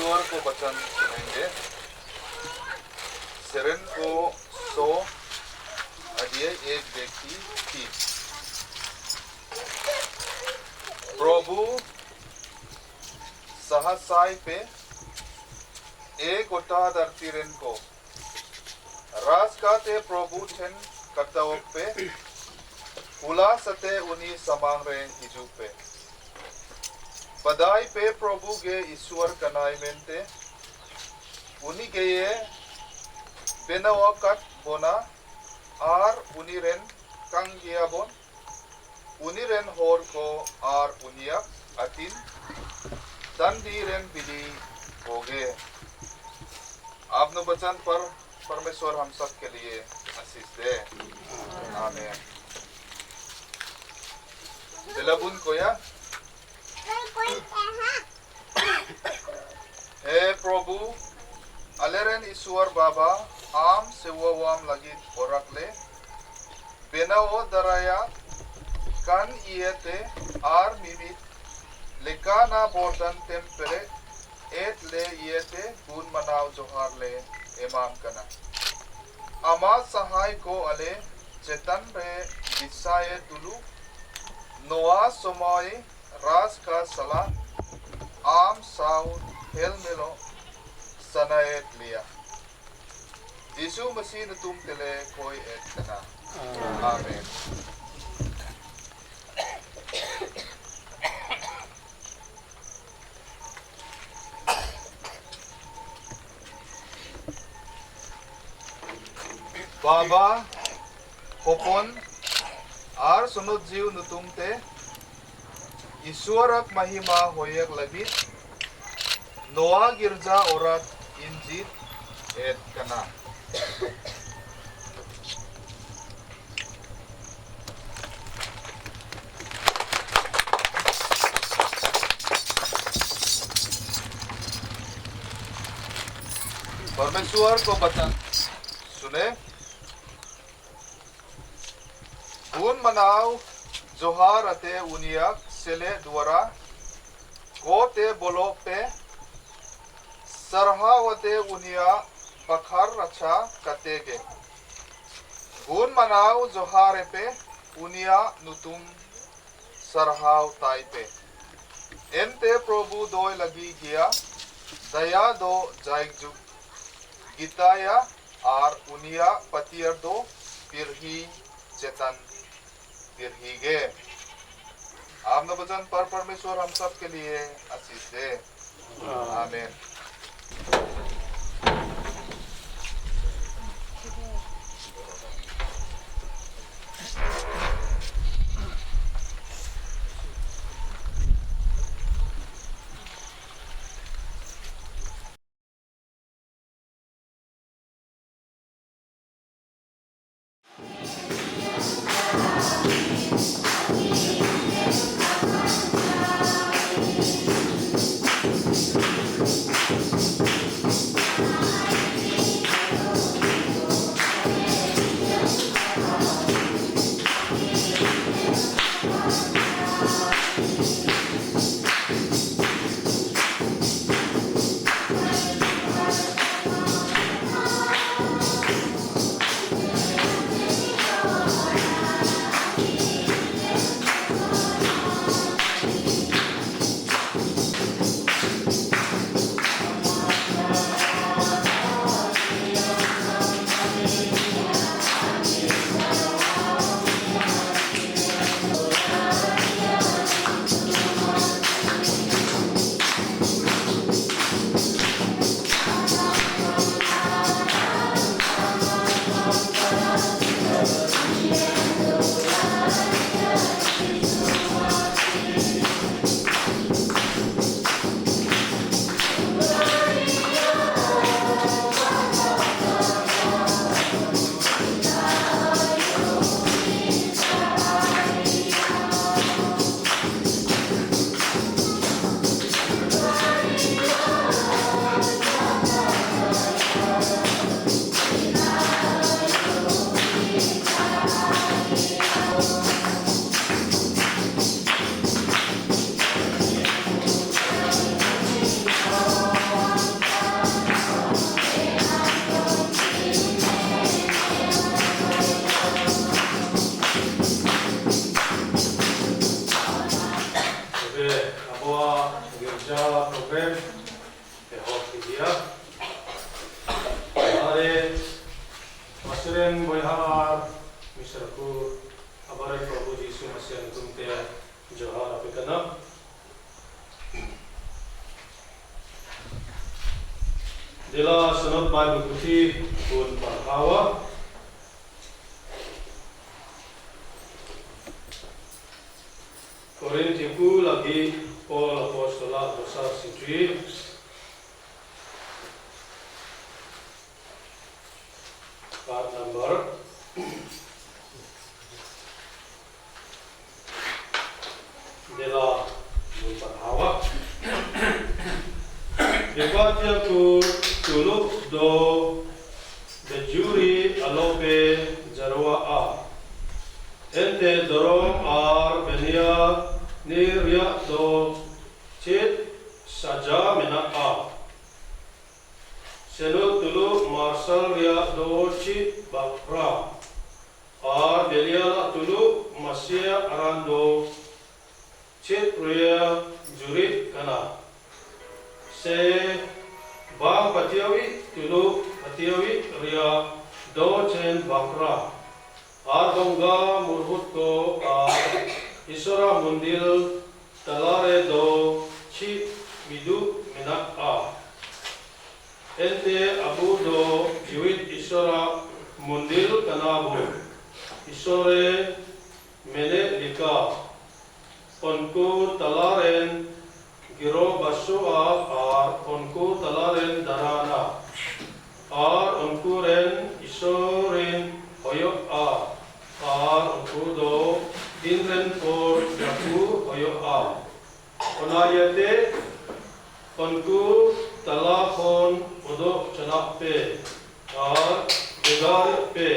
परमेश्वर को वचन सुनेंगे। सेरेन को 100 अध्याय 1 देखी थी। प्रभु सहसाई पे एक गोटा धरती रेन को रास काते प्रभु ठेन कतावक पे उला सते उनी समांग रे हिजू पे बधाई पे प्रभु गे ईश्वर कनाई मेनते उनी गे ये बेनावाकत बोना are उनी रेन कंगिया बोन उनी रेन होर को are उनिया अतिन दंडी रेन बिली होगे। आपने वचन पर परमेश्वर हम सब के लिए आशीष दे। आमीन। दिलाबुन कोया हे प्रभु अलेरेन ईश्वर बाबा आम सेवावाम लगित ओरकले बेनाओ दराया कान इयते are मिमित लेकाना बोर्दन तेम पेरे एत ले इयते गुण मनाव जोहार ले एमाम कना अमा सहाय को अले चेतन रे दिशाए तुलु नोआ समय रास का सला आम साउ हेल मेलो सनाएत लिया यीशु मसीह ने तुम तेले कोई एत कना। आमीन। बाबा होपन are सुनुत जीव नुतुमते ईश्वरक महिमा होयक लगित नोआ गिरजा औरत इंजित एत कना। परमेश्वर को वचन सुने। गुण मनाओ जोहार अते उनिया सेले द्वारा कोते बोलो पे सरहावते उनिया बखर रक्षा कतेगे। गुण मनाओ जोहार पे उनिया नुतुम सरहाव ताई पे एनते प्रभु दोय लगी गया दया दो जायजुग गीताया are उनिया पतियर दो पिरही चेतन पिरही गे। आपने वचन पर परमेश्वर हम सब के लिए आशीष दे। आमीन। Tobe abuak girja program ehop idia. Are Masiren boiha ar Misar ku abare Prabhu Jisu Masia nutum te johar ape kana. Dila Synod Bible puthi kun parhawa. Korinthi ku lagi Paul apostola dosa sitri. Part number Dela bun parhawa. Depatia ku tuluk do Bejuri alope jarwa a. Ente dorong ar benia ni ria do chit saja mena a. Senu tulu marsal ria do chi bakra. Ar beliala tulu masia arando chit ria jurit kana. Se bang patiawi tulu patiawi ria do chen bakra. Ar bonga murhut ko ar isora mundil talare do chi midu mena a. Ente abu do jiwit isora mundil kanabu. Isore mene lika. Onku talaren giro basua ar onku talaren darana. Ar onkuren isorin hoyo a. Ar onku do inren por yaku hoyo a. Onayate onku talahon odo chana pe. Ar begar pe.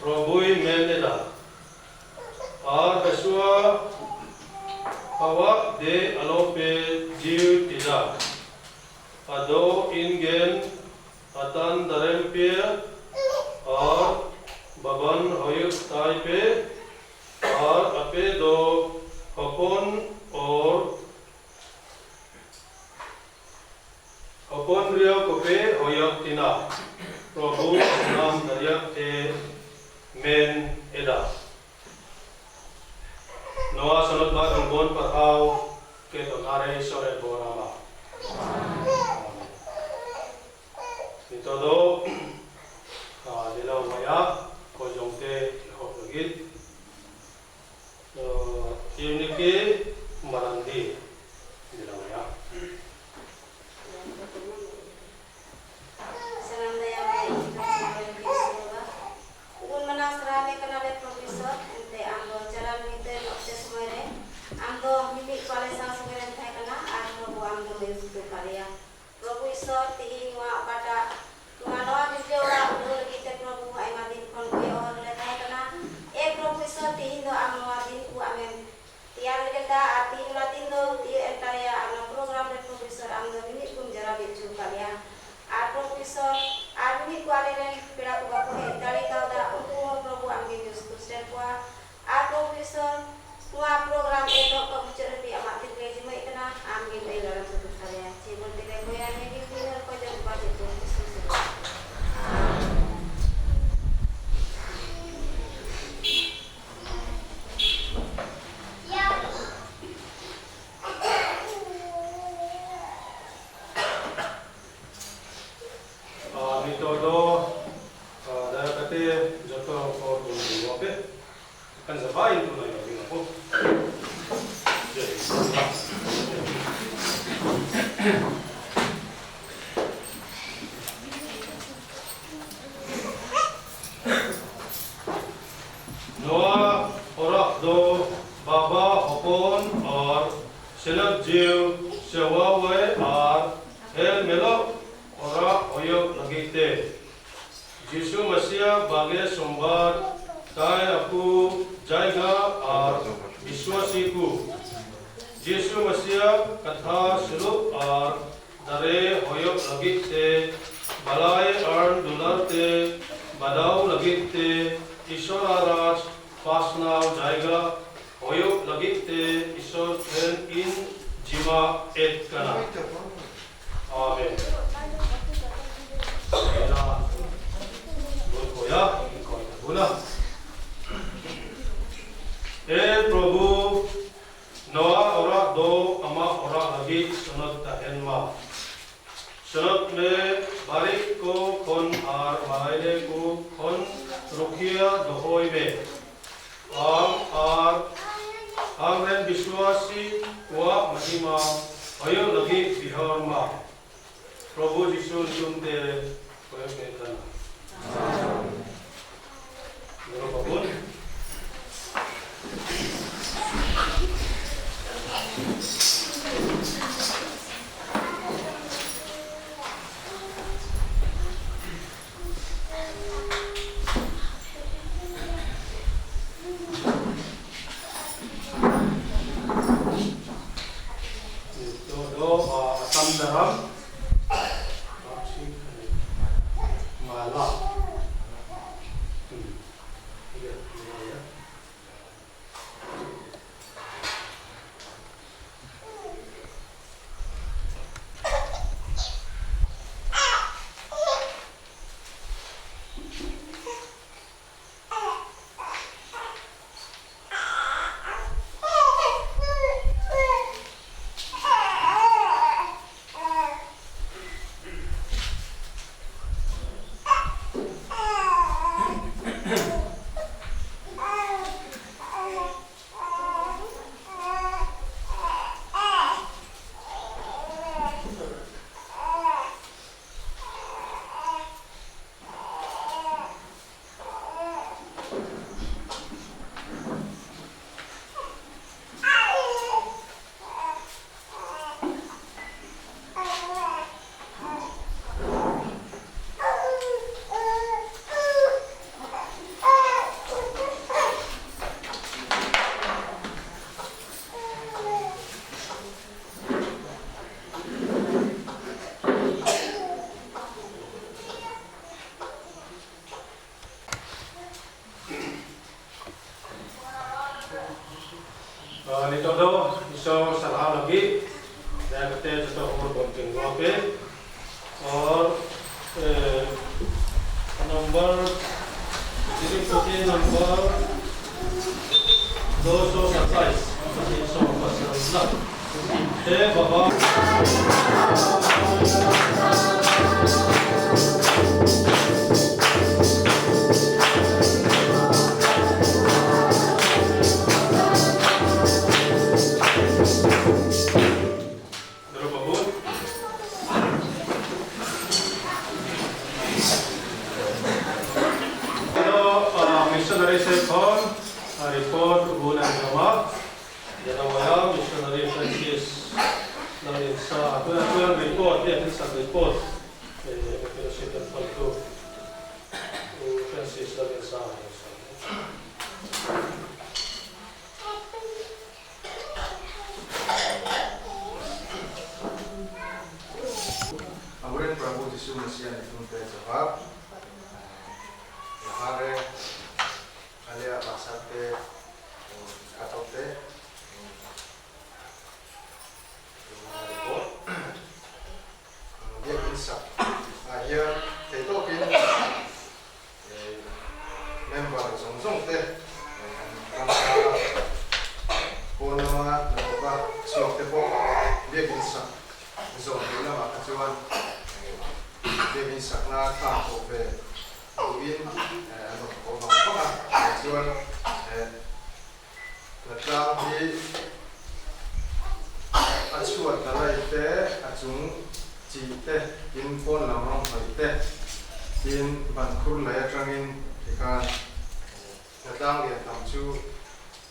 Probui meneda. Ar besua hawa de alope jiw tida. Ado ingen atan darempia ar baban hoyuk taipe ar ape do hopon or hopon ria kope hoyuk tina. Prabhu nam daryak te men eda. Noa sanot ba bon parhaw ke tonare sore borama. Ito do dilaw maya ko jongte hop lagit. Unike marandi dilaw maya. Salam daya baik kita semua Un manasrame kanale profesor ente amdo jalan mite okte sumere amdo mimi kwale sa sumere thai kana ar probu amdo yustu kalia probu isor tihi wa bata nuwa noa bisle ora udu lagi te probu aima din kon koyo hor le thai kana e probu isor tihi do am nuwa din ku amem tiar lekeda ar tihi nuwa din do tihi entaria am program re probu isor amdo mimi kum jara bichu kalia ar probu isor ar mimi ku aleren pera ku bako he dali kauda unku ho probu amge justus kwa ar probu isor nuwa program e to ko mucet repi amak tirle jima ikena amge mai dalam satu kalia cibun tile koya negi kuinal ko jang ba jitu Yesus. Nito do daya kate joto ko tu wape kan zabai tu na yo ko. Noa ora do baba hopon or senat jiw sewa we ar hel melo ora oyo lagite. Jisu Masia bage sombar tai aku jaiga ar विश्वासी ku. Jisu Masia katha suluk ar dare hoyok lagite balai arn dularte badau lagite Ishwara raj pasnau jaiga hoyok lagite Ishwara Professor then in jima et kana. Amen. Ila bun koya in koi ta buna. E Prabhu Noa ora do ama ora lagi sunat tahen ma. Sunat me barik ko khon ar maile ko khon rukhia dohoi me. Am ar am ren vishwasi kwa mahima ayo lagi bihar ma. Prabhu Jisu nyum te koya me kana. Duro babun. Ito do asam daram mala. Iya, ya. Nito do iso sarha lagi daya kate joto hor bonting wape और number Tirupati number 227 355 hey Baba Duro babun. Ito, missionary se khon report bun ang jama Janawaya missionary Francis nang sa ato na ang report ya sa report eh fellowship and palto Francis lang sa Aburen Prabhu Jisu Masia ni te jawab. Lahare alia basate katote report. Dia insa. Ahia te tokin member zong zong te kan sa ponama na suak te po dia insa. Zong te lama ka chuan biakin sakna tha ko ve duin an awm ko vang vang a chuan la tlang hi a chhuat la lai te a chung chi te tin pawn lam rawng hnawih te tin ban khur lei atangin tikhan la tlang lian tam chu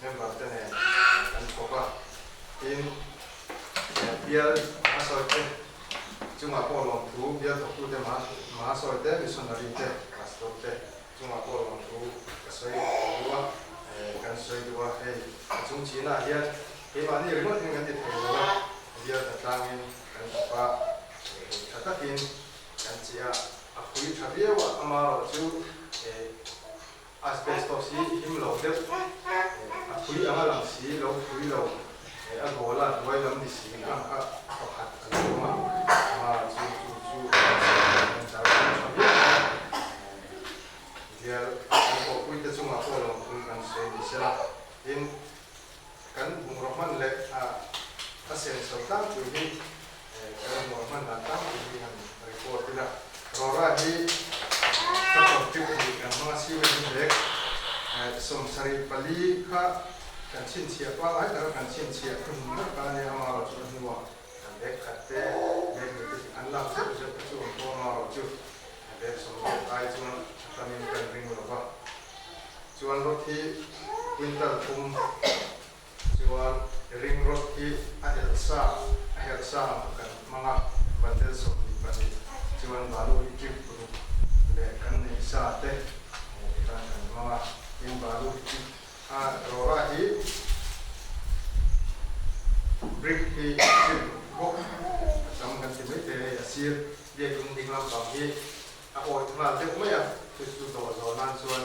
member te nen an thawk a tin bial a sawi te chungah pawh lawmthu bial thawktute ma sawi te missionary te pastor te chungah pawh lawmthu ka sawi duh a kan sawi duh a hei a chung chinah hian keimahni ringawt hian kan ti thei lo a bial tha tlangin kan thawk a tha takin kan chi a a phui tha viau a amaherawh chu asbestos hi him lo deuh a phui anga lang si lo phui lo. A goal a hnuai lam ni si ang kha pakhat a lo awm a, ama chu chu chu kan char kan tha viau mai a. Bial kan kawhpuite chungah pawh lawmthu kan sawi ni sela, tin kan bungraw hman leh a senso tlangpui hi kan bungraw hman dan tlangpui hi han report ila. Rora hi ka topic nih kan hmang a cement hi bag 74 kha kan chhinchhiah pangngai taka kan chhinchhiah thuhmun vek kha a nia, amaherawhchu a hnuah kan bag khat te bag ni te an lak zeuh zeuh te chu awm pawh amaherawhchu bag 80 ai chuan a tamin kan ring lo va. Chuan rod hi quintal thum chuan ring rod hi a elh sa a herh sa ang kha kan hmang a, bundle 22 chuan balu hi trip ruk leh kan neih sa te tikhan kan hmang a, tin balu hi trip a rawra hi brick hi trip ruk bawk a tam kan ti mai thei a hei a sir biakin ding lampang hi A awih nghal deuh mai a, chu chu dawh zawh nan chuan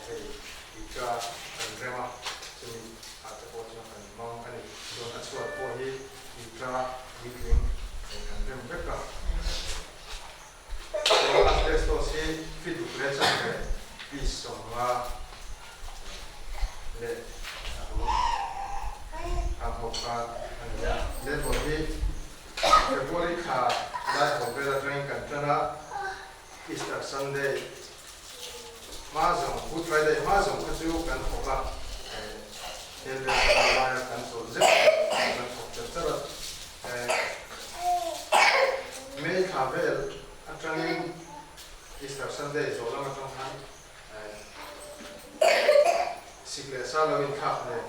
hei tih ka kan rem a, chumi ah te pawh chuan kan hmang a ni. Chuan a chhuat pawh hi tih ka puitling kan rem vek a. Chuan asbestos hi fit uk leh chan ve piece 50 leh a ru ang ho kha a ni a. Level hi February thla lai haw vel atangin kan tan a, Easter Sunday hma zawng, Good Friday hma zawng kha chu kan thawk a, hel vel thla laia kan chawl zet kan thawk char char a. May thla vel atangin Easter Sunday zawh lam atang khan sik leh sa lo inthlak nen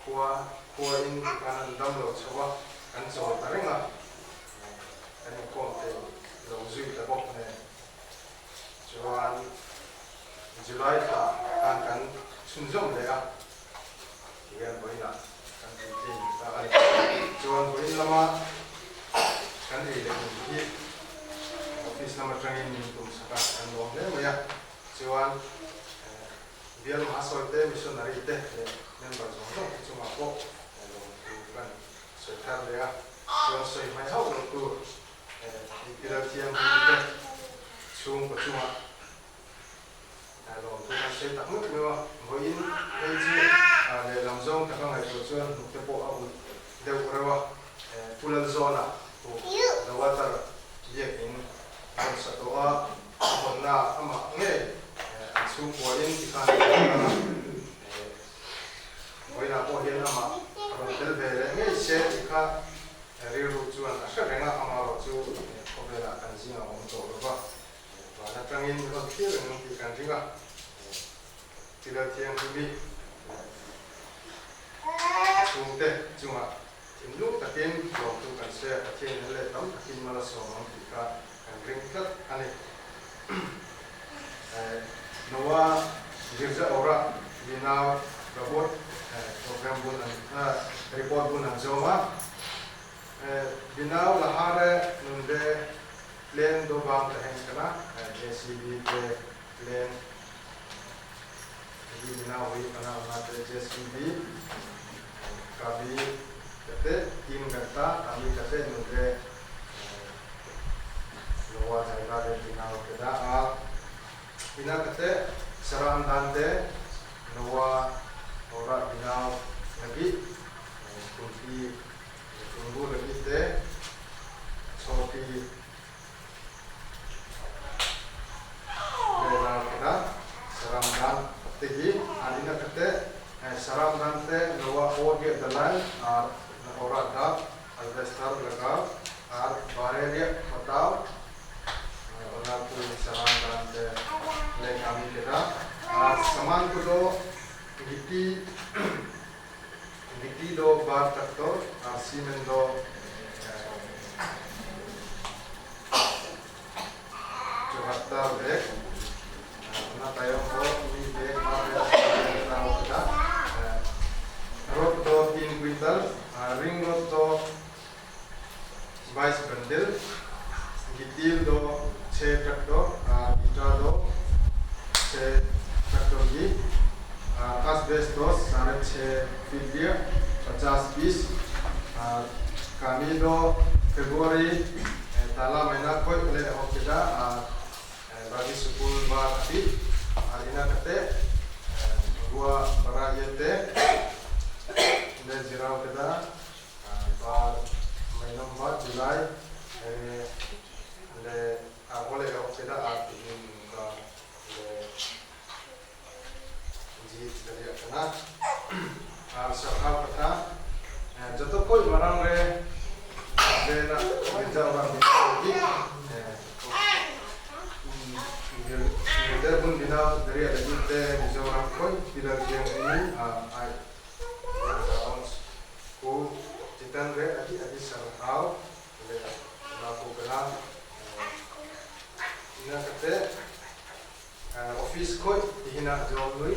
Khua khuain tikhan an dam lo chho a, kan chawl ta reng a, kan inkhawm thei lo zui ta bawk nen chuan July thla khan kan chhunzawm leh a, tihian vawiinah kan puitlin ta a ni. Chuan vawiin lama kan ei leh hmun hi office lam atangin min tumsak a, kan lawm hle mai a, chuan Bial Mahasawi te, Missionary te leh member zawng zawng te chungah pawh lawmthu kan sawi thar leh a, chuan sawi hmai hauh loh tur Inpiral Thianghlim te chhungkaw chungah lawmthu kan sawi tak meuh meuh a, vawiin phei chu lehlam zawng taka ngaihtuah chuan hnuk te pawh a ulh deuh reuh a, Pu Lalzawna pu The Water biakin rawn sa tawh a, a hawnna amah ngei an chhungkuain tikhan an rawn kal a, vawiinah pawh hian amah a rawn tel ve leh ngei se tih kha rilru chuan a hre reng a, amaherawh chu khawvelah kan zing a awm tawh lo va, van atangin rawn thlir reng ang tih kan ring a, Pilal Thianghlimi leh a chhungte chungah thinlung takin lawmtu kan sawi a, Pathian in leh tam takin mal a sawm ang tih kha kan ring tlat a ni. Noah Girja Ora Binau Robot program bun an report bun an zawm a, Binau Lahare Nunde Plen do bang tahen kana JCB te Plen Hi Binau hi kana ona te JCB Kabi kate 3 ganta kami kate nunde Lowa jaiga re binaw keda a ina kate saram dan te Lowa ora binaw lagi kumpi tunggu lagi te choti lela keda saram dan te hi ar ina kate saram dan te Lowa or ge dalai ar ora dap Alvestar lagaw ar bare riak hataw ona ku saram dan te le kami keda ar saman ku do giti giti do bar traktor ar cement do 74 bag ona tayom do mi bag bar bag hataw keda rod do 3 quintal ring rod do 22 bundle gitil do 6 tractor ar ita do 6 tractor gi ar asbestos 6.5 feet. 50 piece kami do February tala mahina khoi le ehop keda ar bagi sukul bar habi ar ina kate gua bara iyate le ziraw keda bar mahina ba July le agole ehop keda ar tihin ka le ji dariya kana ar sarhau katha joto koi marang re bena girja ora bina lagi de bun bina dariya lagi te Mizoram koi pilal tiang ini ai ko chitan re adi adi sarhau le na ko kana ina kate office koi hina jom lui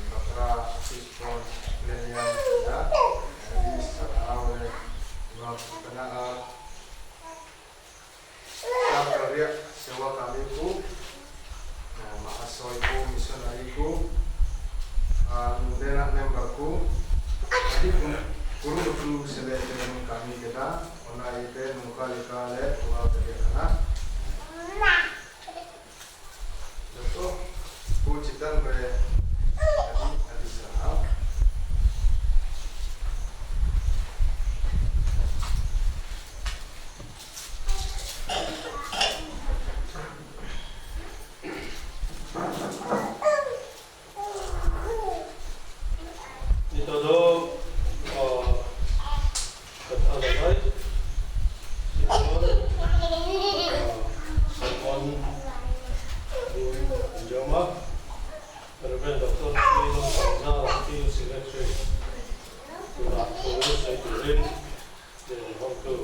bakra office pon leniam ya di sarhau le na kana karya sewa kami ku mahasoi ku missionary ku dena member ku adi guru tu sele kami kita ona ite nungka leka le tua dari kana Joto ku chitan re adi adi sarhau. Nito do katha lagai Simon Simon Joma Reverend Dr. Sri Sangza Field Secretary Tuna Thu Sai Turin the Hong Tu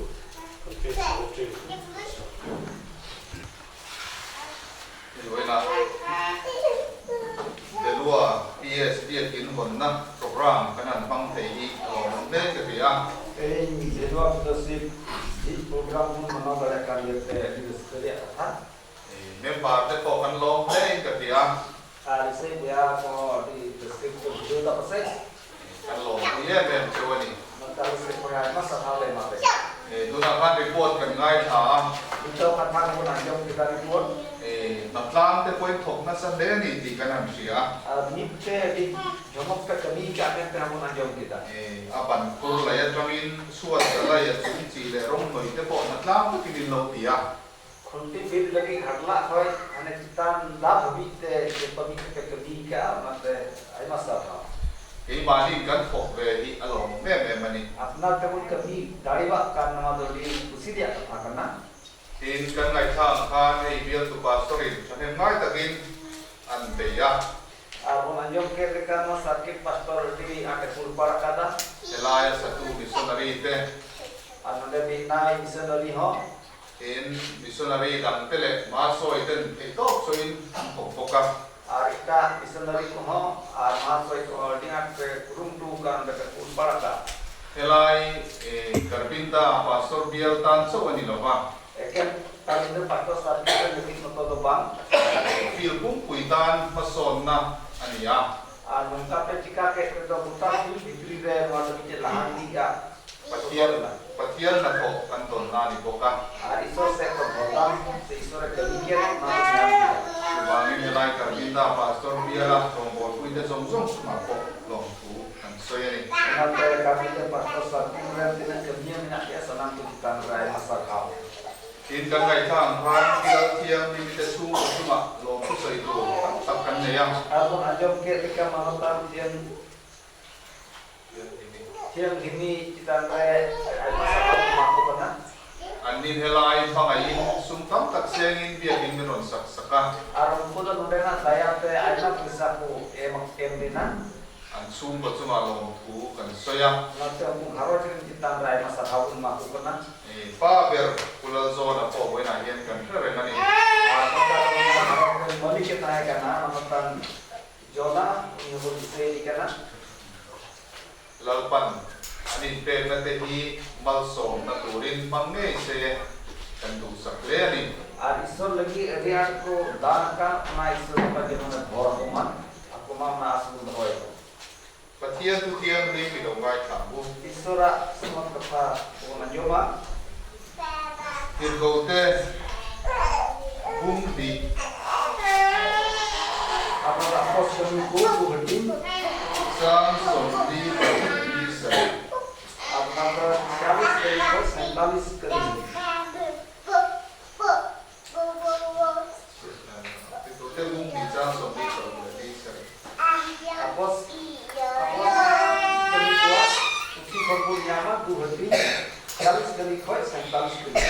Field Secretary. Iloina Delua PS biakin honna program kanan hmang thei hi a lawmawm hle ka ti a. Tehin Delua Fellowship hi program hun manaw dariah kan iate adi raska reyah katha. Member te pawh kan lawm hle in ka ti a. Risai boya ko adi raska ko bujhau ta pasai. Kan lawm pui em em cheu a ni. Nonta risai boya aima sarhau le ema pe. Tunah khan report kan ngaithla a. Nito katha ko bun anjom keda report. Hnatlang te pawhin thawk nasa hle a ni tih kan han hria. Mip te adi jomok pe kami ka men te bun anjom keda. A ban khur lei atangin chhuat ka lai a chung chi leh rawng hnawih te pawh hnatlang takin in lo ti a. Khunti bit lagi gharla khoi hane chitan la bhabi te je pami te kami ka ma te aima sarhau. Keimahni kan thawk ve hi a lawmawm em em a ni. Apnar te bun kami dariwa kan nawa do adi kusi reyah katha kana. Tin, kan ngaihthla ang khan hei bialtu pastor-in thahnem ngai takin an bei a. Ar bun anjom ket leka nawa circuit pastor adi ate pul par akada. Helaia satu missionary te. Ar nonde mihnai missionary ho. Tin, missionary dang te leh Masawi ten theihtawp sawiin an thawk bawk a. Ar etah missionary ko ho ar Masawi ko ho adi at pe kurumtu kan nonde pe pul par akada. Helai Karbinda Pastor bial tan chauh a ni lo va. Eken Karbinda Pastor circuit re lagi noto do bang. Field pumpui tan hmasawnna a ni a. Ar nongka pe chika ket redo gota field bhitri re nowa do miteh laha idi'a. Pathian Pathian hnathawh kan tawn na a ni bawk a. Ar Iswar seh ko bawtam se Iswar e kami ket ona do nyam keda. Chuvangin helai Karbinda Pastor biala rawngbawlpuite zawng zawng chungah pawh lawmthu kan sawi a ni. Onate Karbinda Pastor circuit ren tinah kamiya menah pea sanam ko chitan re aima sarhau. Tin kan ngaihthla ang khan Pilal Thianghlim te chhungkaw chungah lawmthu sawi tur tam tak kan nei a. Ar bon anjom ket leka manotan thian Thianghlim chitan re aima sarhau ema ko kana. An nin helai hmangaihin sum tam tak sengin biakin min rawn sak sak a. Ar unku do nondena daya te aima puisa ko em em lena. An chhungkaw chungah lawmthu kan sawi a. Onate unku gharoj rin chitan re aima sarhau ema ko kana. Pa ber Pulal Zawna pawh vawiinah hian kan hre reng a ni. Ar nonta gharoj rin malik e tahen kana manotan Jona uni hon disai kana. Lalpan an inpekna te hi malsawmna turin hmang ngei se kan duhsak hle a ni. Ar Iswar lagi adi aat ko dan akan ona Iswar nokka jemon e bhor ako ma, ako ma ona aas bon dohoy ko. Pathian thu thianghlim i lo ngaithla ang u. Isua sunot katha bon anjoma. Tirhkohte bung hnih. Apakah Apostle ku bu hati? Chang 44 leh 47. Apakah 46 kali ko 47 kali. Tirhkohte bung hnih chang 46 leh 47. Apos Apos kali kuat uki khonbu nyama bu hati 46 kali khoi 47 kali.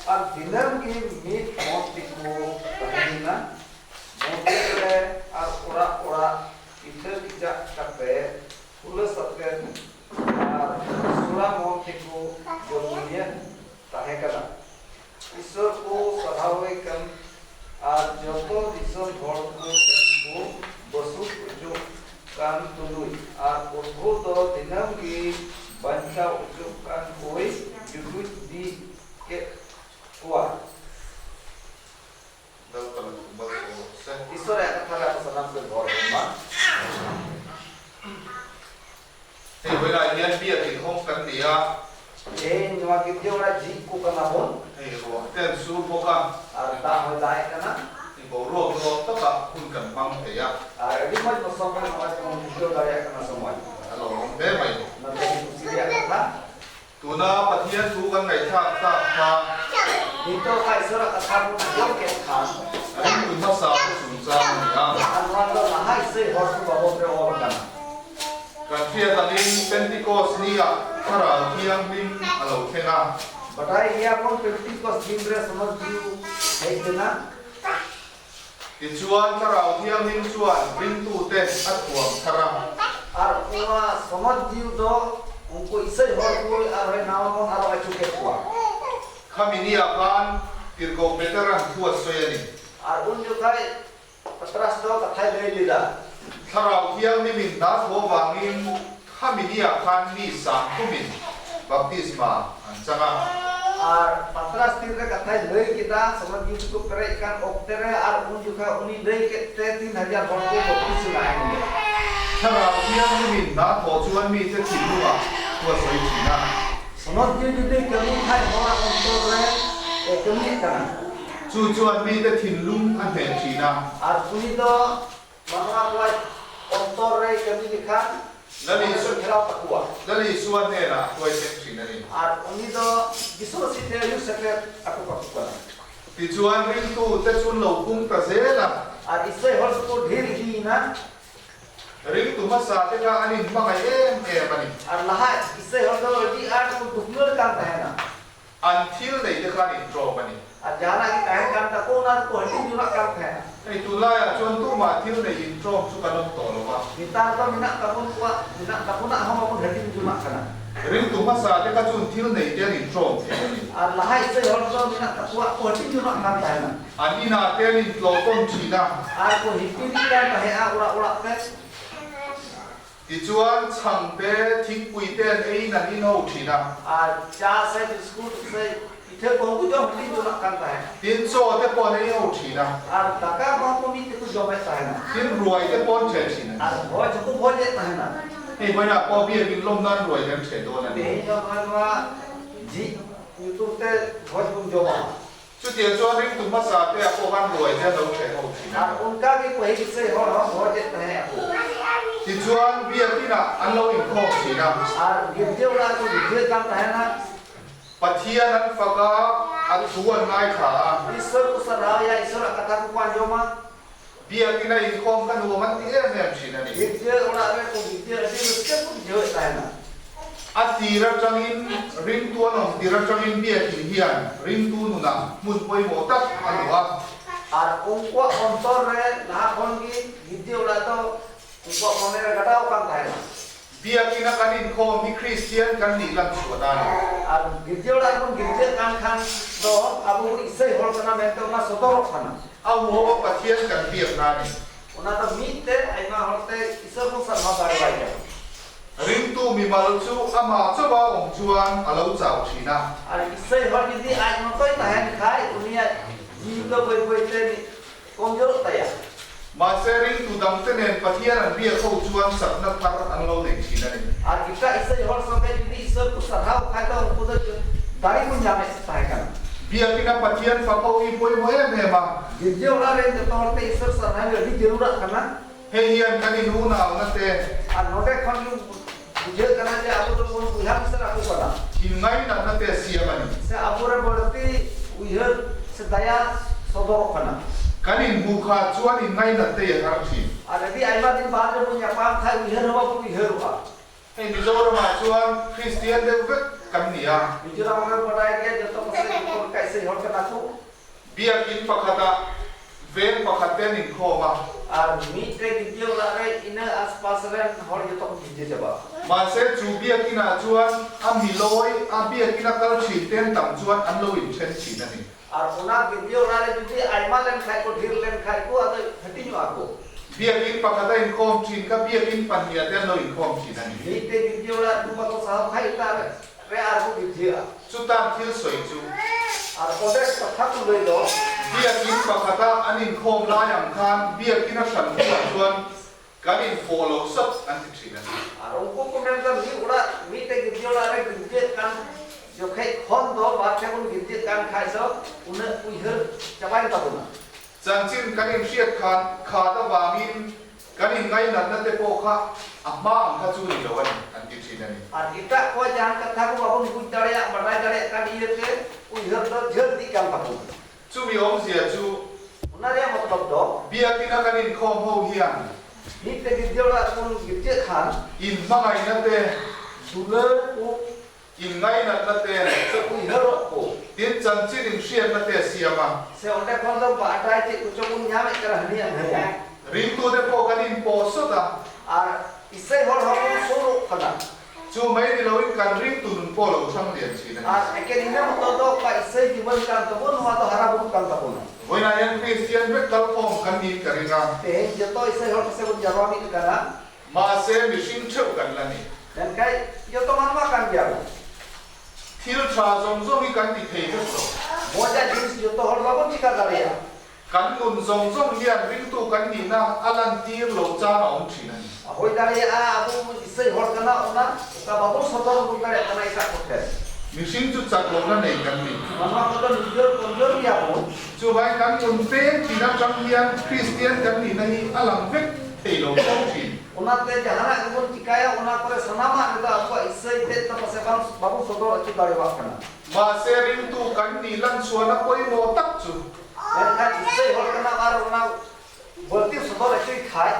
Ar dinam gi mid mot tiku tahina mondir re ar ora ora pitha kicha kate hula satke ar sura mon tiku jom tahe kana. Iswar ko sarhawe kan ar joto disom hor ko ko Basu उचुक कान तुलुई ar उनको do dinam gi banca ucuk kan koi juduj di ke kuah. Lalpan malsawm rawh se. Iswar ya katha re sanam ke bor ma. Hei vawilah hian biakin hawng kan ni a. Hei nuwa gidya ora ji ku kana bon. Hei ruah te an sur bawk a. Ar da hoi dai kana. Hei boruak nuam takah hun kan hmang thei a. Ar adi moj mosom re moj bon bujheu dariyak kana somoi. A lawmawm hle mai. Na te kusi riyak katha. Tuna Pathian thu kan ngaihthlak tak kha. Nito kha Iswara katha bon anjom ket khan. Ringtu hmasa te chungchang a ni a. Ar nuwa do laha isai hor ku babod re ol kana. Kan hriat angin Pentecost ni ah Thlarau Thianghlim a lo thleng a. Badai hian bon Pentecost din re sonot diu hei tena. Tichuan Thlarau Thianghlim chuan ringtute a thuam thar a. Ar uma sonot diu do ungku isai hor ku ar hoi nawa bon aro achu ket kua. Khami ni ah khan Tirhkoh Petera'n thu a sawi a ni. Ar un jokhai Patras do kathai lei lida. Thlarau Thianghlimin hna thaw vangin khami ni ah khan mi sangthumin baptisma an chang a. Ar Patras tir re kathai lei keda sonot diu ku perei kan okte re ar un jokha uni lei ket te 3000 hor ku baptisma eng le. Thlarau Thianghlimin hna thaw chuan mite thinlungah thu a sawi thin a. Sonot diu judi kami khai hora ontor re e kami kana. Chu chuan mite thinlung a hneh thin a. Ar uni do manwa kuai ontor re kami lekhan Lal Isua kherau takua. Lal Isua hnenah a hruai thleng thin a ni. Ar uni do Jisu si te ayu seter aku kaku kana. Tichuan ringtu te chu lo pung ta zel a. Ar isai hor chu dhir hi na. Ringtu hmasa te kha an inhmangaih em em a ni. Ar laha isai hor do adi ar ku duknur kan tahe na. An thil nei te kha an intrawm a ni. Ar jahana gi tahe kan ta ko na ku hati junak kan tahe na. Hei tunlaiah chuan tumah thil nei intrawm chu kan awm tawh lo va. Netar do minak tabun kuah minak tabunah hom abun hati junak kana. Ringtu hmasa te kha chuan thil nei te an intrawm thei a ni. Ar laha isai hor do minak takuah ku hati junak kan tahe na. An inah te an intlawh tawn thin a. Ar ku hipiri kan tahe a ura ura te. Tichuan chhang te, thingpui te an eiin an inho thin a. Ar cha se biscuit se pitha ko ku jom hati junak kan tahe na. Tin chaw te pawh an ei ho thin a. Ar daka ko ku mi te ku jom tahe na. Tin ruai te pawh an ṭheh thin a ni. Ar bhoj ku bhoj tahe na. Hei vawilah pawh biakin lawm nan ruai kan ṭheh dawn a ni. Tehi jom hnuaia ji YouTube te bhoj bun jom a. Chutiang chuan ringtu hmasa te ah pawh khan ruai te an lo ṭheh ho thin a. Ar unka gi pahi isai hor hon bhoj tahe aku. Tichuan biakin ah an lo inkhawm thin a. Ar girja ura ku girja kan tahe na. Pathian an fak a, a thu an ngaithla a. Iswar ku sarhau ya Iswar a katha ku ku anjom a. Biakin a inkhawm ka nuam an ti em em thin a ni. Girja ura re ku girja adi raska ku bujheu tahe na. A tir atangin ringtu an awm tir atangin biakin hian ringtu nunah hmun pawimawh tak a luh a. Ar unkuah ontor re laha khon gi girja ura do unkuah mone re gadao kan tahe na. Biakin a kan inkhawm hi Kristian kan nih lan chhuah a ni. Ar girja ura bun girja kan khan do abu bun isai hor kana mente ona sodorok kana. A huho a Pathian kan biakna a ni. Ona do mid te aima hor te isai bun sarhao dare bai kana. Ringtu mimal chu amah chauha awm chuan a lo chau thin a. Ar isai hor judi aj motoi tahen khai unia jiwi do boi boi te komjorok taya. Mahse ringtu dangte nen Pathian an biak ho chuan chakna thar an lo nei thin a ni. Ar etah Isai hor sawngte judi Iswar ko sarhaw khaih do unku do dare ko nyameh tahen kana. Biakina Pathian fak ho hi pawimawh em em a. Girja orak re joto hor te Iswar sarhaw hi adi jarurak kana. Hei hian kan inunauna te. Ar nonde khon gi bujhag kana je abo do bon boiha misra ko kana. Inngainatna te a siam a ni. Se abo re barti uihar se daya sodorok kana. Kan inhmuh kha chuan inngainat te i a har thin. Ar adi aima din baad re bon nyapam khai uihar ho ba bon uiharoga. Hei Mizoramah chuan Kristian deuh vek kan ni a. Mizoram re badai ge joto pasai joto leka isai hor kana ko. Biakinn pakhatah veng pakhat te an inkhawm a. Ar mite girja orak re ina aspas ren hor joto ko girja chaba. Mahse chu biakinah chuan a milawi a biakina kal thin te an tam chuan an lo inthen thin a ni. Ar ona girja orak re judi aima len khai ko dhir len khai ko ado hatinyoga ko. Biakinn pakhat a inkhawm thin kha biakinn pahniha te an lo inkhawm thin a ni. Mite girja orak du bako sahab khai etak re ar ko girja. Chutan thil sawi chu. Ar onde katha ko lai do. Biakinn pakhata an inkhawm lai ang khan biakinn a hran hnuah chuan kan infawh lo sap an ti thin a ni. Ar unku ko men da mi orak mite girja orak re girja kan jokhej khon do bar the bon girja kan khai do una uihar chabaen tabona. Chanchin kan inhriat khan khat avangin kan inngainatna te pawh kha a hma ang kha chu ni lo a ni, an ti thin a ni. Ar etak ko jahan katha ko babon buj dareyak badai dareyak kan iyate uihar do jhal idik kan tabona. Chumi awmzia chu. Ona riak matlab do. Biakina kan inkhawm ho hian. Mite girja orak bon girja khan. Inhmangaihna te. Dular ko. Inngainatna te. Se uiharok ko. Tin chanchin inhriatna te a siam a. Se onde khon do badai ched kocho bon nyameh kana hani ar naya. Ringtute pawh kan inpawh sawt a. Ar isai hor ho bon surok kana. Chu mai ni loin kan ringtu nun pawh lo thang lian thin a ni. Ar eken ina moto do ka isai jiwan kan tabon nowa do hara buru kan tabona. Vawiinah hian Kristian vek kalkhawm kan niin ka ring a. Tehin joto isai hor pase bon jarwa mid kana. Mahse mihring theuh kan la ni. Menkai joto manwa kan gea bo. Thil tha zawng zawng hi kan ti thei vek lo. Moja jinis joto hor babon chika dareya. Kan nun zawng zawng hian ringtu kan nihna a lantir lo chang a awm thin a ni. A hawi dare a abu isai hor kana ona oka babon sodor uduk dare kana etak ko then. Mihring chu chak lohna nei kan ni. Manwa kodo nijor komjor gea bon. Chuvai kan nun peng thin atang hian Kristian kan nihna hi a lang vek thei lo fo thin. Ona te jahanak gebon chikaya ona kore sanamak redo abuak isai tet do pase bang babon sodor ocho darewak kana. Mahse ringtu kan nih lan chuan a pawimawh tak chu. Menkhan isai hor kana ar ona barti sodor ochoi khai.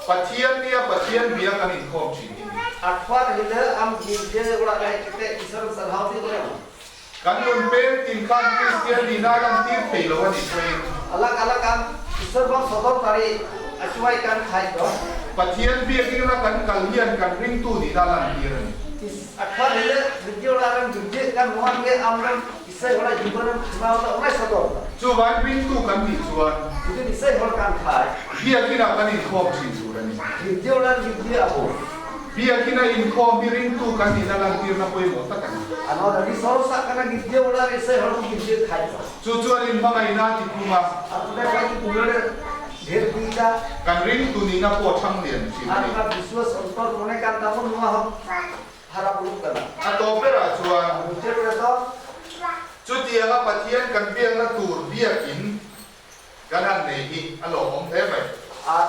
Pathian nia Pathian bia kan inkhawm thin hi ni. Athwar hile am girja orak re hej kate Iswaram sarhaw di kore. Kan nun peng tin khan Kristian nihna lan tir thei lo a nih pawhin. Alag alag am Iswar bang sodor dare achuai kan khai do. Pathian biakin ina kan kal hian kan ringtu nihna lan tir a ni. Athwar hile girja orak rem girja kan nowa ge am rem isai horak jiban rem khanaw da onai sodor da. Chuvain ringtu kan nih chuan. Judi isai hor kan khai. Biakin ah kan inkhawm thin tur a ni. Girja orak girja abo. Biakin a inkhawm hi ringtu kan nihna lantirna pawimawh tak a ni. Ar nowa adi sorosak kana girja orak isai hor ko girja khai. Chu chuan inhmangaihna a ti phung a. Ar onde khai dular dher dida. Kan ringtu nihna pawh thang lian thin a Ar ni. ona biswas ontor mone kan tabon nowa hon hara buruk kana. A tawp berah chuan. Muchad redo. Chutianga Pathian kan biakna tur biakin kan han nei hi a lawmawm hle mai. Ar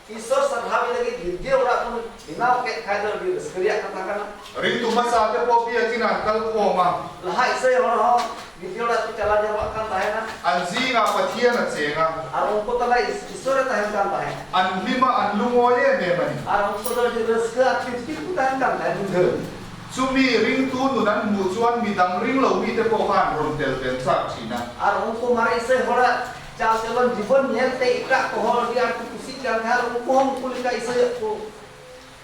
Iswar sarhawi lagid girja orak bon binaw ked khai do adi raska riak katha kana. Ringtu hmasa te pawh biakin an kal khawm a. Laha isai hor hon girja orak ko chala jarwak kan tahena. An zingah Pathian a cheng a. Ar unku tala Iswar e tahen kan tahen. An hlim a, an lungawi em em a ni. Ar unku do adi raska ar tirpit ko tahen kan tahen bujhaw. Chumi ringtu nun an hmuh chuan midang ring lo mite pawh kha an rawn tel vel chak thin a. Ar unku mare isai horak chal chalon jibon nyel te etak ko hon adi ar ko kusik kan tahen ar unku hon unku leka isai ko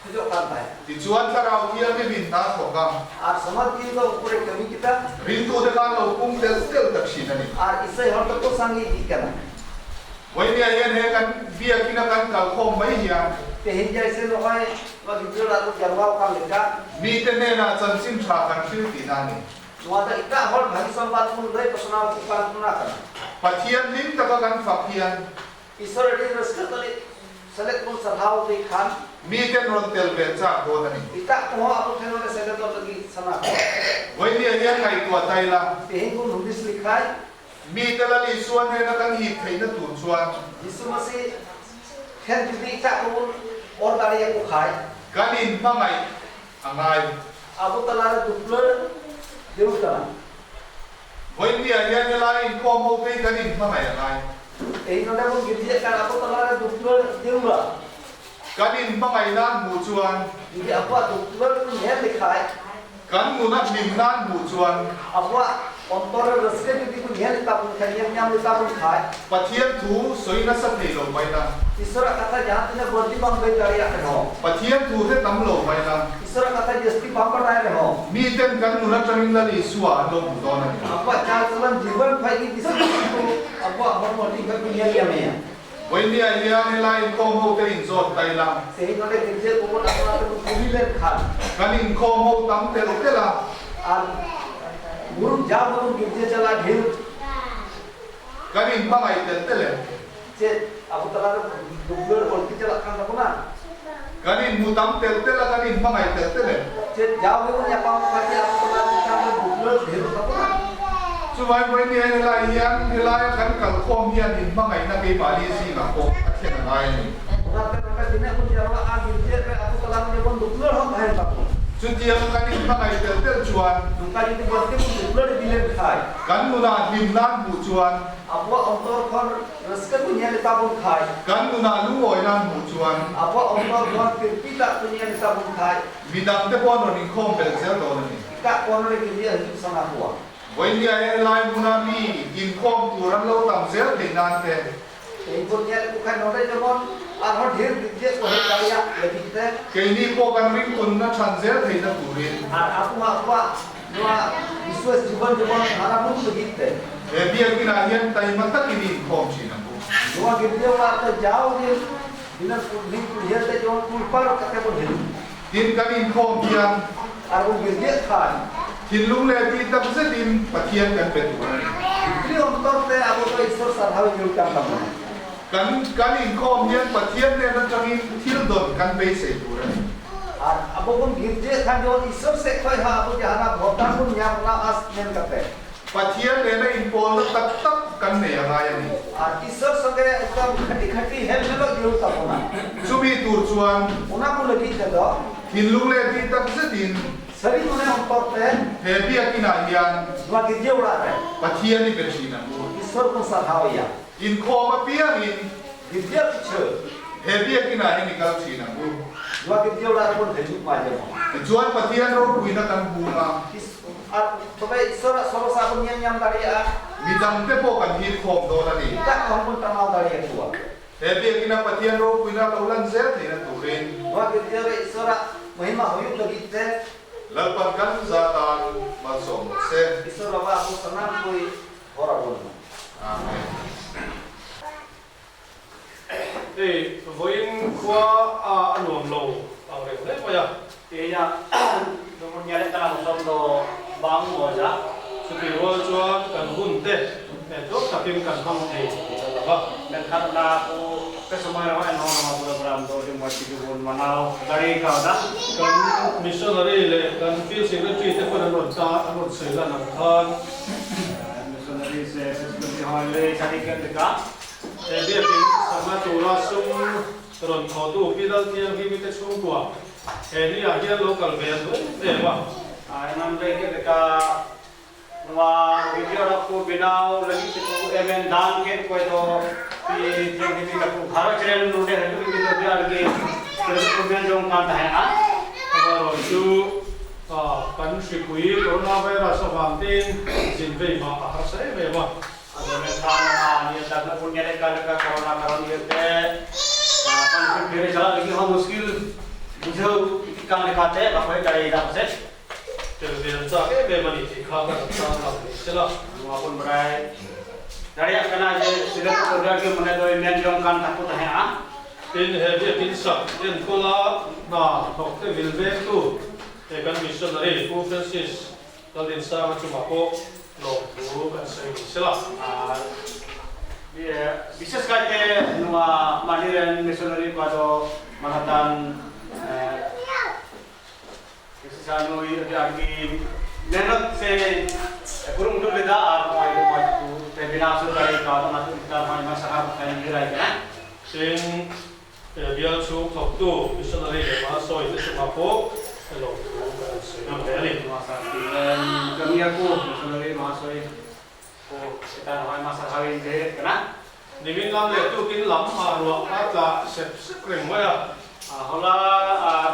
khojok kan tahen. Tichuan thlarau thianghlimin hna thawk a. Ar samaj ji do unku re kami kita. Ringtute khan lo pung tel tel ta thin a ni. Ar isai hor do ko sange idi kana. Vawinia hian he kan biakina kan kalkhawm mai hian. Tehin jaise nohoi va gidra orak ko jarwa kan leka. Mite hnenah chanchin tha kan hril tihna a ni. Nowa do etak hor bhagi sambad bon lai pasnaw ko kan ona kana. Pathian hlim taka kan fak hian. Iswar adi raska tali selet bun sarhau lekhan Miten rawn tel ve chak dawn a ni. Etak koho abo then nonde seledok lagi sana koa. Vawinia hian ngaihtuah ta ila. Tehin bun hudis lekhai. Mite Lal Isua hnena kan hip theihna tur chuan. Jisu Masih then judi etak ko bun or dariya ko khai. Kan inhmangaih a ngai. Abo talare duplar jerur kana. Vawinia hian helai inkhawm ho te hi kan inhmangaih a ngai. Tehin nonde bun girjiah kan abo talare duplar jerura. Kan inhmangaih nan hmuh chuan. Judi abuah duklar ku nel lekhai. Kan nuna hlim nan hmuh chuan. Abuah ontor re raska judi ku nel letabun khai nel nyam letabun khai. Pathian thu sawi nasa thei lo mai la. Iswara katha jahan tina barti bang lei dariak reho. Pathian thu hre tam lo mai la. Iswara katha jasti bang badai reho. Miten kan nun atangin Lal Isua an lo hmu dawn a ni. Abuah chal chalan jivan khai gi disa ku abuah hormo hati khai ku nel nyamea. Vawinia hian helai inkhawm ho te inzawt ta ila. Tehin nonde girja kobon apna te bon kuli len khan. Kan inkhawm ho tam telh telh a. Ar muruk ja bobon girja chala dhir. Kan inhmangaih telh telh em? Chet abo tala re dublar orti chalak kan tabona. Kan inhmu tam telh telh a, kan inhmangaih telh telh em? Chet jaw gebon nyapam kha che abo tala chetan re dublar dhirok tabona. Chuvai vawinia hian helai hian helaia kan kalkhawm hian inhmangaihna keimahni zingah pawh a thlen a ngai a ni. Onate nonde tinah bun jarwa a girja re abo tala re bon dublar hon tahen tabona. Chutiang kan inhmangaih tel tel chuan. Nongka judi barti bun dublar idi len khai. Kan nunah hlim nan hmuh chuan. Abuah ontor khon raska ku nyel tabun khai. Kan nunah lungawi nan hmuh chuan. Abuah ontor khon tirpi tak ku nyel tabun khai. Midang te pawh an rawn inkhawm belh zel dawn a ni. Etak ko nonde girja hijuk sana koa. Vawinia helai hmuna mi inkhawm tur an lo tam zel theih nan te. Tehin nyel ku khai nonde jemon arhon dhir girja ko hej dariak lagid te. Keini pawh kan ringtunna than zel theihna turin. Ar apuah apuah nua biswas jivan jemon hara buru lagid te. He biakinah hian taima takin i inkhawm thin ang u. Nua girja orak te jau ge dinam kulhi kulhia te jemon kulpar kate bon hijuk. Tin kan inkhawm hian. Ar bon girja khan. Thinlung leh tih tak zetin Pathian kan pe tur a ni. Bhitri ontor te abo do Iswar sarhau jur kan tabona. Kan kan inkhawm hian Pathian hnen atangin thil dawn kan beisei tur a ni. Ar abo bon girja khan jemon Iswar seh khoi ha abo jahana bhordan bon nyam ona as men kate. Pathian nena inpawlna tak tak kan nei a ngai a ni. Ar Iswar sange ekdam khati khati hel melok jur tabona. Chumi tur chuan. Ona ko lagid te do. Thinlung leh tih tak zetin. Sari mone ontor te. He biakinah hian. Nua girja orak re. Pathian i pe thin ang u. Iswar bon sarhau iya. Inkhawm apiangin. Girja pichhe. He biakinah hian i kal thin ang u. Nua girja orak re bon hijuk ma jemon. Tichuan Pathian ropuina kan hung a. Ar tobe Iswar sorosa bon nyel nyam dariya a. Midang te pawh kan hip khawm dawn a ni. Etak kohon bon tanaw dariya koa. He biakina Pathian ropuina lo lan zel theihna turin. Nua girja re Iswara mahima huyuk lagid te. Lalpan kan za tan malsawm rawh se. Iswar baba abo sanam koi hor abon ma. Amen. Hei, vawiin khua a a nuam lo ang reng hle mai a. Keia Dumur Ngialek ka lang sawm do bang maw ja. Chutih rual chuan kan hun te tlawm takin kan hmang thei tih a lang a. Menkhat na ku pe sumai rawh en ho nama program do ri maw chi bun manau gari kau da. Kan missionary leh kan field secretary te pawn an rawn ta an rawn sawi lan ang khan. Missionary se field secretary ho an lei sari ken deka. He biakin sangha tura sum rawn thawhtu Pi Lalthianghimi te chhungkua he ni ah hian lo kal ve an duh em em a. Enam rei ke deka Nua video rak ku binaw lagi te ku emen dan ke koi do pi Thianghimi ka ku bharat ren nunde haju ki do biar gi ku men jong kan ta a. Amaherawhchu chu kan hripui coronavirus avang tein zin vei mah a harsa em em a. Tel ve an chak em em a ni tih kha kan tan lang ni se la. Tin, he biakin sak enkawla hna thawk te vil vengtu he kan missionary Pu Francis Laldinsanga chungah pawh lawmthu kan sawi ni se la. Bishes kayte nuwa mahni ren missionary ko do manatan Sanu agi mehnat se kurung dul leda ar noi mo ku te bina su dai ka na tu ta mai ma saha ka ni rai na Tin bial chhung thawktu missionary leh mahsawi te chungah pawh lo thu kan sawi ngam hle a ni. Ma sa ti len kamia ku missionary mahsawi ku ta noi ma saha in je kana. Nimin lam leh tukin lam ah ruah a tla sep sep reng mai a. Hola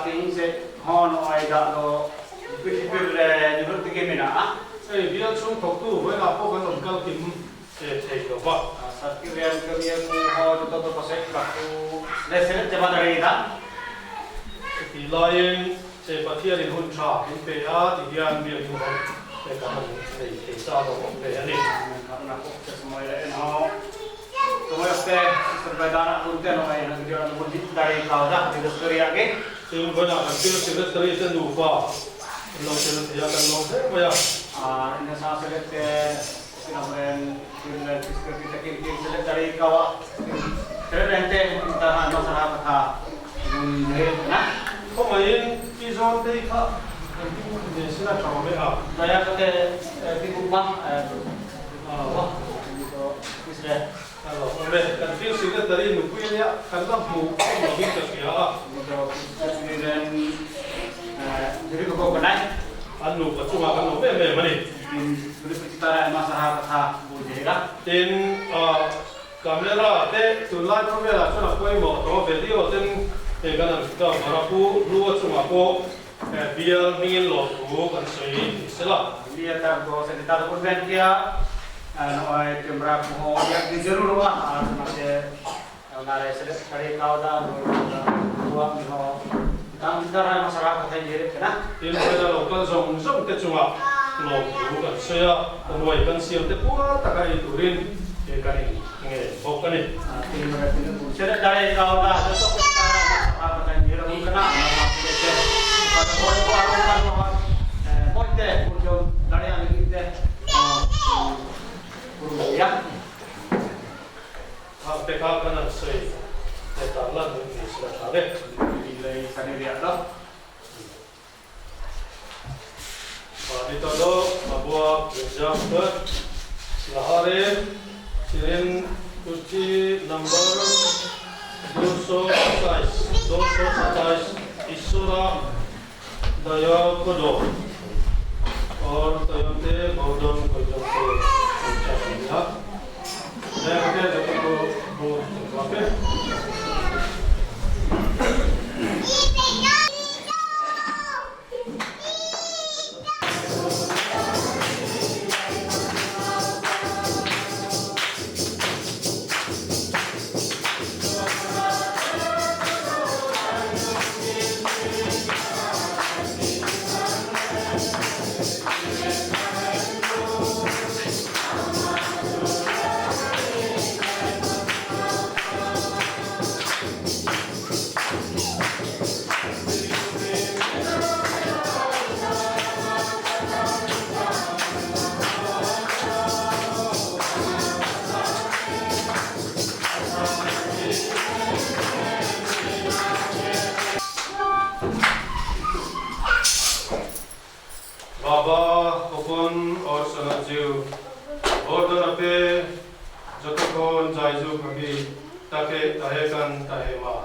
ting se hon oi da lo pir le ni hur ti ke mina a. Hei bial chhung thawktu vawiinah pawh kan rawn kal kim thei lo va. Sarki ren kamia ku ho chu to to pasek ba ku le seret jama da rei da. Chutih laiin che Pathianin hun tha min pe a ti hian biak in hawn te kan han nei thei ta lo awm hle a ni. Tin, vawiinah kan field secretary te nupa an lo tel thei a, kan lawm hle mai a. Khawngaihin pi zawn te kha kan pu nen sila tha awm e a. A lo awm e, kan field secretary nupui ania kan la hmu awm lovin ka hria a. An nupa chungah kan awm em em a ni. Tin, camera te tunlai khawvelah chuan a pawimawh tawh a, video ten hei kan han cover a, Pu Hlua chungah pawh bial hmingin lawmthu kan sawi ni sela. Tin, vawiina lo kal zawng zawng te chungah lawmthu kan sawi a, ruai kan siam te puar taka ei turin kan in ngen bawk a ni. Khang te kha kan han sawi leh tan lan hun ni sila tha ve. Nito do abuak Reserve Bird Lahare Sirin Kurchi Number 227 227 Isura Daya Kodo Or Tayonte Bordon Kojonte Panchayat Nia Daya Kote Jatako Bo Chakwape. Baba Hopon or Sanajiv Bordon ape jatokhon jaijug habi take tahekan tahema.